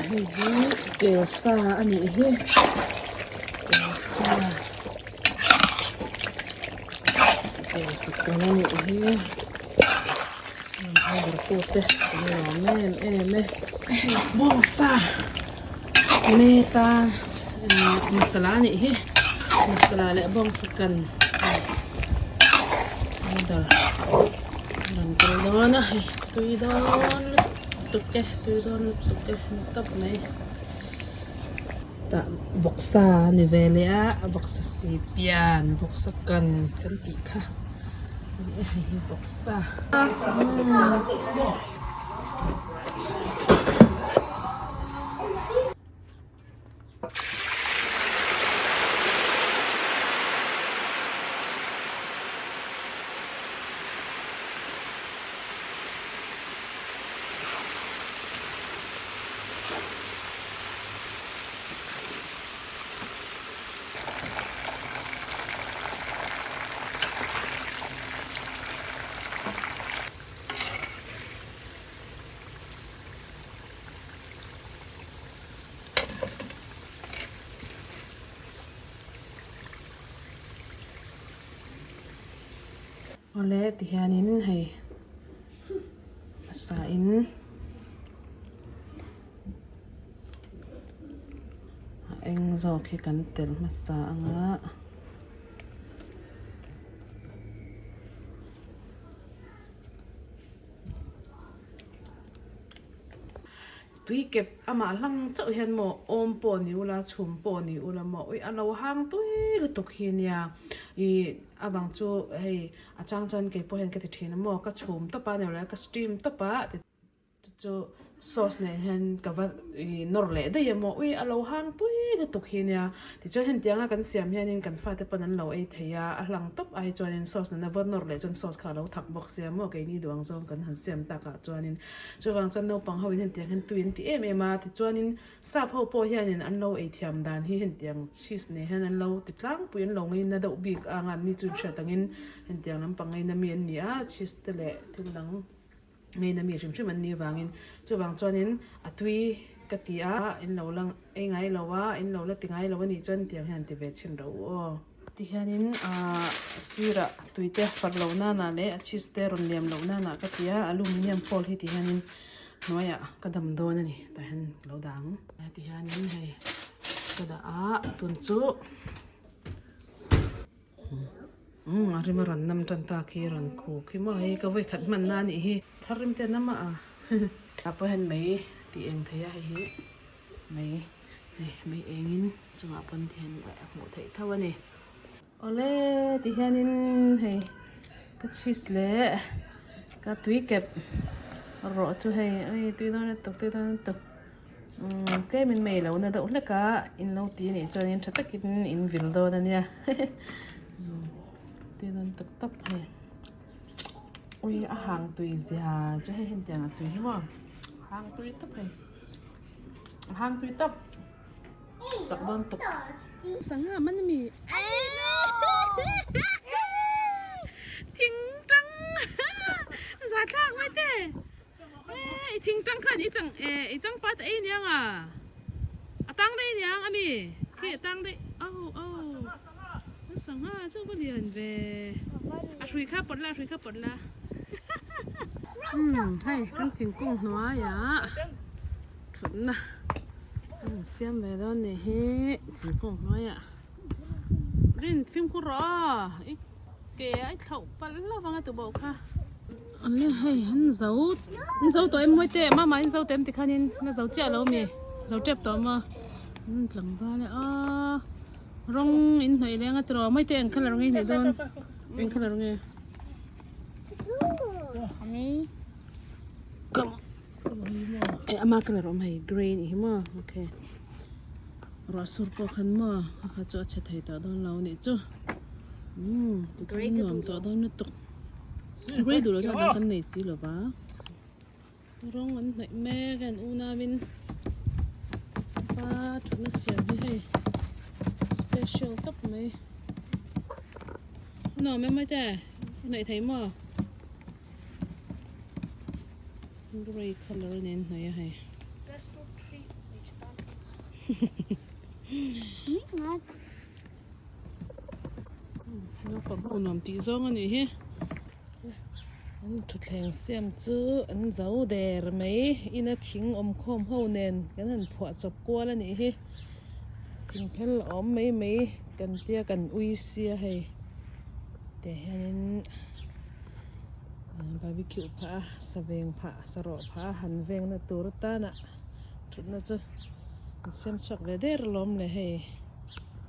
Hei hi kelsa a nih hi kelsa kelsa kan a nih hi rawn order tute an lawm em em e hei bawngsa meta masala a nih hi masala leh bawngsa kan order rawn tel dawn a hei tui dawn lutuk e tui dawn lutuk e ni tawp mai tah vawksa a ni ve leh a vawksa si pian vawksa kan kan tih kha a ni e hei hi vawksa. Awle tihianin hei hmasa in a eng zawk hi kan telh hmasa anga. Tui kep amah hlang chauh hian maw awm pawh ni ula chhum pawh ni ula maw ui a lo hang tui lutuk hi nia ih a bang chu hei a chang chuan kei pawh hian ka ti thin a maw ka chhum tawp a ni lo ka steam tawp a ti. Chu chu sauce nen hian ka va ih nawr leh daih emaw ui a lo hang pui lutuk hi nia tichuan hetianga kan siam hianin kan fate pawn an lo ei thei a a hlang tawp ai chuanin sauce nena va nawr leh chuan sauce kha a lo thak bawk sia maw keini duang zawng kan han siam takah chuanin chuvang chuan naupang ho in hetiang hian tui an ti em em a tichuanin sap ho pawh hianin an lo ei thiam dan hi hetiang cheese nen hian an lo ti tlangpui an lo ngaina deuh bik ang a mi chu inhriat angin hetiang lampang ngaina mi an ni a cheese te leh thil dang. Main ami hrim hrim an nih avangin chuvang chuanin a tui ka ti a, in lo la ei ngai lo a, in lo la ti ngai lo a nih chuan tiang hian ti ve chhin ro u aw. Tihianin aah sirah tui te far loh nana leh a cheese te rawn liam loh nana ka ti a, aluminium foil hi tihianin hnuaiah ka dam dawn a ni tah hian ka lo dah ang. Tihianin hei ka dah a, tun chu. Umm a rim a rawn nam tan tak hi a rawn khu khi maw hei ka vawi khat hman na a nih hi thar rim te a nam a ah pawh hian mei tih eng thei a hei hi mei hei mei eng in chungah pawn ti hian a hmuh theih tho a ni awle ti hian in hei ka cheese leh ka tui kep rawh chu hei ui tui dawn lutuk tui dawn lutuk. Umm tlem in mei lo na deuh hlek a in lo ti anih chuan tha takin in vil dawn a nia tui dawn tak tak hei ui a hang tui zia chu hei hetiang a tui hi maw hang tui tawp hei a hang tui tawp chak dawn tuk. Sangha man ami thing tang za thlak mai te. Eh, i thing tang khan i chang eh i chang pat ei niang a. A tang dei niang ami. Khi a tang dei. Au au. Sangha chu va lian ve. A hrui kha pawt la, a hrui kha pawt la. Hmm, hei kan thingkung hnuaiah thutna an siam ve dawn ni hi thingkung hnuaiah. Rin fimkhur rawh aw, i ke a i thlauh palh hlauh vang a tu bawh kha. Awle hei an zo an zo tawh em mawi teh mama in zo tawh em tikhanin la zo chiah lo mi zo tep tawh maw an tlangval e aw rawng in hnawih leng a tiraw mawi teh eng colour nge hnih dawn eng colour nge eh ama colour awm hei grey anih hi maw okay ruah sur pawh khan maw a kha chu a chhe thei tawh dawn lo anih chu umm tichuan nuam tawh dawn lutuk. Grey duh loh chuan a dang kan nei si lo va rawng an hnawih mek a an unauin pa thutna siam hi hei special tak mai nuam em mai te i hnawih thei maw grey colour a ni an hnawih a hei. Naupang ho nuam tih zawng a nih hi. An thutthleng siam chu an zo der mai. Ina thing awm khawm ho nen kan han phuah chawp kual a nih hi. Thing phel awm mai mai kan tia kan ui sia hei. Tah hianin barbecue phah a saveng phah sarawh phah a han vengna tur atana thutna chu an siam chhuak ve der alawm le hei.